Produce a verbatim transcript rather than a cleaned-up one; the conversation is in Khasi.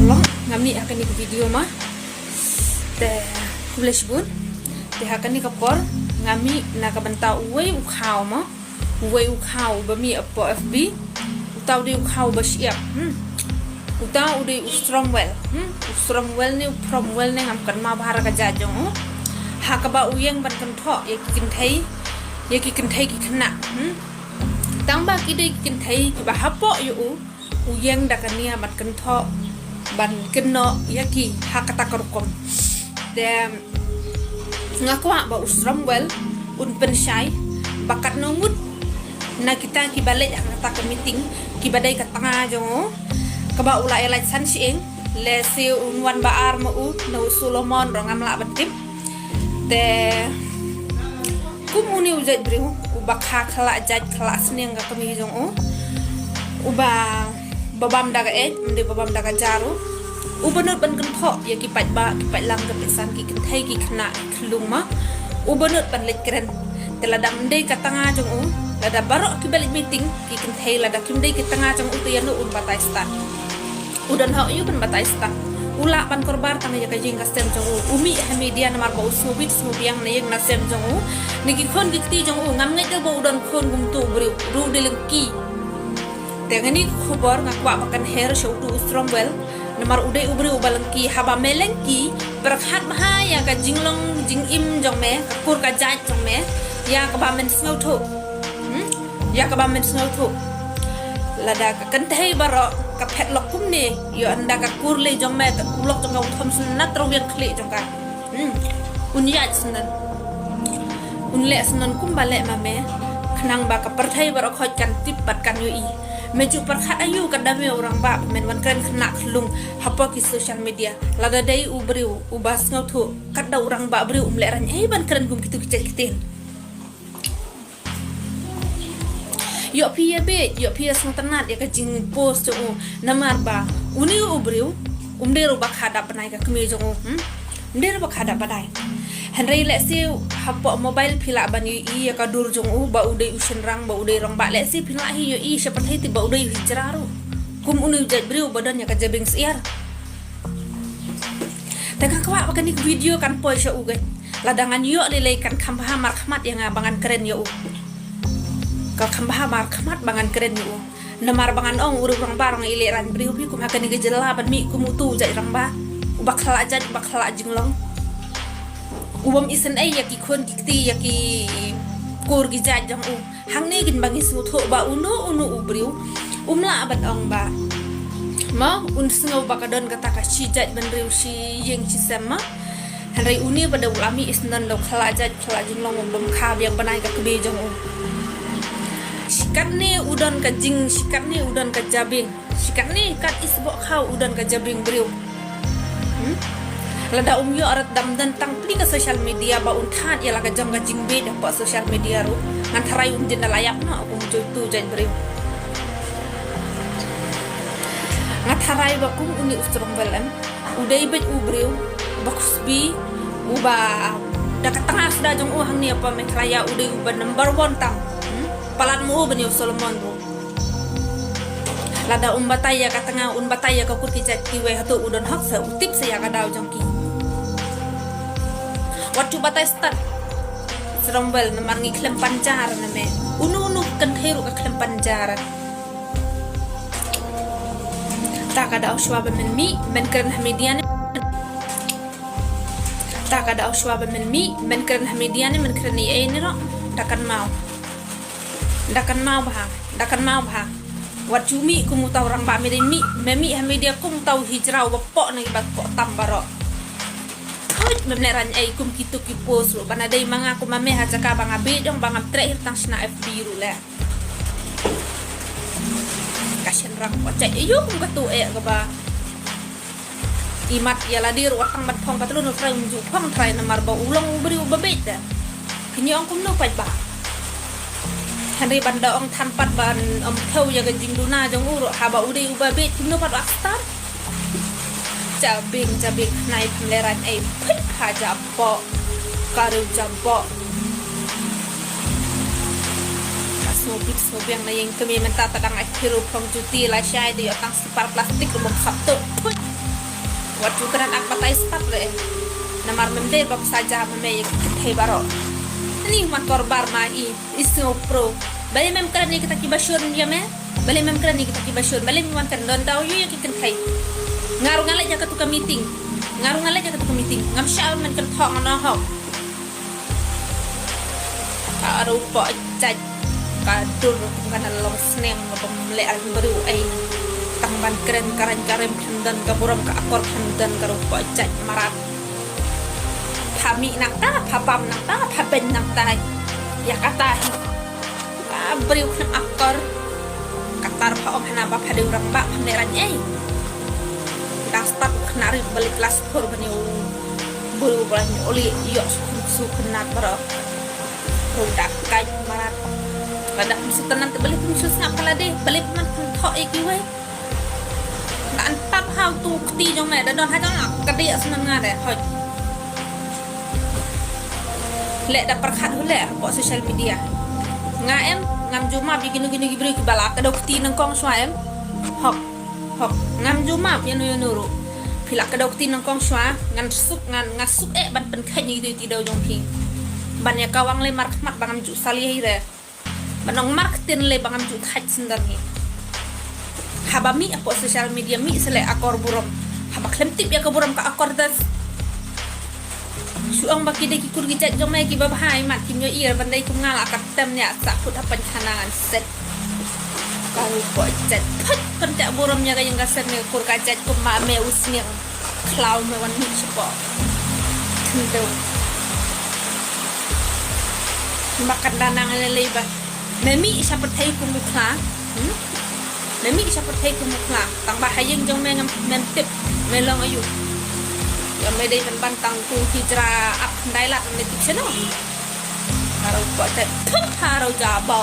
Long, nga mih ha kane ka video ma. Te, khublei shibun. Te ha kane ka por, nga mih na ka bynta uwei u khaw ma. Uwei u khaw ba mih hapoh F B. Uta u dei u khaw ba shyiap. Hmm. Uta u dei u Strongwell. Hmm. U Strongwell ne u Fromwell ne ngam kynmaw bha ka jait jong u. Ha kaba u ïeng ban kynthoh ïa ki kynthei. Ïa ki kynthei ki khynnah. Hmm. Tang ba ki dei ki kynthei kiba hapoh ïa u. U ïeng da ka nia ban kynthoh, ban kynnoh ïa ki ha kata ka rukom. Te nga kwah ba u Strongwell un pynshai ba katno ngut na kita kiba leit ha kata ka meeting kiba dei ka tnga jong u, kaba u la ïalait san shyieng, lehse un wan ba ar ma u, na u Solomon ruh ngam lah ban tip. Te kum une u jait briew uba kha khlak jait khlak sniang ka kmie jong u, uba, ba bam da ka eit, ym dei ba bam da ka ja ruh. Uba nud ban kynthoh ïa ki paidbah, ki paidlang, ki paidsan, ki kynthei, ki khynnah, ki khyllung ma. Uba nud ban leit kren. Te lada ym dei ka tnga jong u, lada baroh kiba leit meeting ki kynthei, lada kim dei ki tnga jong u, te ïano un batai stad? U don hok ïa u ban batai stad. U lah ban korbar tang ïa ka ïing ka sem jong u. U mih ha media namar ba u sngewbit sngewbiang na ïing na sem jong u, na ki khun ki kti jong u. Ngam ngeit de ba u don khun kumtu u briew, u dei lyngkhi. Te nga ni ka khubor nga kwah ba kan her sha utu u Strongwell. Namar u dei u briew uba lyngkhi, haba me lyngkhi, pyrkhat bha ïa ka jinglong jingim jong me, ka kur ka jait jong me, ïa kaba men sngewthuh. Hmm? Ïa kaba men sngewthuh. Lada ka kynthei baroh ka phet lok kumne, ïoh ynda ka kur lei jong me, ka u lok jong ka u thom sngewtynnat rwiang khlieh jong ka. Hmm. Un ïaid sngewtynnat. Un leh sngewtynnat kumba leh ma me. Khnang ba ka pyrthei baroh khoit kan tip bad kan ïohi. Me ju pyrkhat aïu ka dame u rangbah, men wan kren khynnah khyllung hapoh ki social media. Lada dei u briew uba sngewthuh, katba u rangbah briew um leh rang ei ban kren kum kitu ki jait ktien. Ïoh phi ïa beit, ïoh phi ïa sngewtynnat ïa ka jingpost jong u. Namar ba une u briew um dei ruh ba kha dap bnai ka kmie jong u. Hmm? Um dei ruh ba kha dap bnai. Hynrei lehse hapoh mobile phi lah ban ïohi ïa ka dur jong u, ba u dei u shynrang, ba u dei rangbah, lehse phi lah hi ïohi sha pyrthei te ba u dei u hijra ruh. Kum une u jait briew ba don ïa ka jabieng syiar. Te nga kwah ba kane ka video kan poi sha u, guys. Lada ngan ïoh lei lei kan kham bha markhmat ïa nga ba ngan kren ïa u. Kan kham bha markhmat ba ngan kren ïa u. Namar ba ngan ong u rangbah ruh ngi leh rang briew phi kum ha kane ka jylla ban mih kum utu u jait rangbah. Uba khlak jait, uba khlak jinglong. U bym isynei ïa ki khun ki kti, ïa ki kur ki jait jong u. Hangne kin ba ngi sngewthuh ba uno uno u briew um lah ban ong ba, mo, un sngew ba ka don kata ka shi jait bynriew shi ïing shi sem, mo. Hynrei une ba da u la mih isynei da u khlak jait khlak jinglong, u bym kha biang bnai ka kmie jong u. Shi katne u don ka jing, shi katne u don ka jabieng. Shi katne kat isboh khaw u don ka jabieng briew. Hmm? Lada um ïoh rat dam don tang pli ka social media ba un thad ïa la ka jong ka jingbeit hapoh social media ruh. Ngan tharai un jin da la ïap noh kum utu u jait briew. Nga tharai ba kum une u Strongwell em, u dei beit u briew uba khusbi, uba da ka tnga sda jong u hangne hapoh Meghalaya u dei uba number one tam. Hmm? Palat mo u ban ïa u Solomon ruh. Lada um batai ïa ka tnga, un batai ïa ka kur ki jait kiwei, hato u don hok sa u tip sa ïa ka daw jong ki? Wat ju batai stad. Strongwell, namar ngi khlem pan jar na me. Uno uno ka kynthei ruh ka khlem pan jar. Ta ka daw shuwa ba men mih, men kren ha media ne. Ta ka daw shuwa ba men mih, men kren ha media ne, men kren ei ei ne ruh. Ta kan mau. Da kan mau bha, da kan mau bha. Wat ju mih kum uta u rangbah, me dei mih, me mih ha media kum uta u hijra uba poh na ki ba poh tam baroh. Thuit, mem leh rang ei kum kitu ki post ruh, ba na dei ma nga kum ma me ha jaka ba nga beit jong ba ngam treh hi tang shna F B ruh leh. Ka shynrang, wat jait ïa u kum katu eh kaba imat ïa lade ruh wat tang ban phong, ka tlun u trai um ju phong trai namar ba u long u briew uba beit de. Phin ïa ong kumno pat ba. Hynrei ban da ong than pat ban ym thew ïa ka jingduna jong u ruh haba u dei uba beit kumno pat u ak stad. Jabieng, jabieng, nai pynlehraiñ ei peit ha jaboh. Ka riew jaboh. Ka sngewbit sngewbiang na ïing kmie mynta ta dang ai khiro phong juti la shai da ïoh tang slipar plastik ruh bym khap tuh. Peit. Wat ju kren ak batai stad re. Namar mem dei ba pisa ja ma me ïa ki kynthei baroh. Ani ma kor bar ma i, i sngew pro. Balei mem kren ïa kita kiba shun ïa me? Balei mem kren ïa kita kiba shun? Balei mem wan kren don daw ïa ki kynthei? Nga ruh nga leit ïa katu ka meeting. Nga ruh nga leit ïa katu ka meeting. Ngam shah ban kren thoh nga noh hok. Ka ruh poh jait ka dur kum ka na long sneng ba bym leh ar briew ei. Tang ban kren ka rang ka rem khlem don ka burom ka akor khlem don ka ruh poh jait marat. Pha mih nangta, pha bam nangta, pha beiñ nangta. Ïa kata hi. Ka briew khlem akor. Katar pha ong hana ba pha dei u rangbah pha meh rang ei. Da stad u khynnah ri ba leit klas four ban ïa u briew ba leit ïoh su khun su khynnah baroh. Ruh da kai marat. Lada pynsuh tynnan te balei pynsuh sngap ha lade, balei pynman pynthok ïa kiwei. Nga an tap ha utu u kti jong me, da don ha jong nga ka dei sngap nga de hoi. Leh da pyrkhat hu leh hapoh social media. Nga em, ngam ju map ïa kino kino ki briew kiba la kdew kti nyngkong shuwa em. Hok, hok, ngam ju map ïano ïano ruh. Phi la kdew kti nyngkong shuwa, ngan suk, ngan, nga suk eh ban pynkheiñ ïa kito ki kdew jong phi. Ban ïa kawang lei markhmat ba ngam ju salia hi re. Ban ong marktien lei ba ngam ju thait syndon hi. Haba mih hapoh social media mih sa leh akor burom. Haba khlem tip ïa ka burom ka akor das. Shu ong ba ki dei ki kur ki jait jong me kiba bha i mat kim ïohi ban dei kum nga la ka tem ïa sah put hapan khana ngan set. Ka ruh poh jait. Phut pyntek burom ïa ka ïing ka sem ïa ka kur ka jait kum ma me u sniang. Khlaw me wan mih shapoh. Tyndew. Ba kan da nang lei lei ba. Me mih sha pyrthei kum u khla. Hmm? Me mih sha pyrthei kum u khla. Tang ba ha ïing jong me ngam mem tip. Me long ayu. Ïa me dei ban ban tang tu ki jra ap khyndai lad me tip shano. Haro poh te. Puh, haro jaba.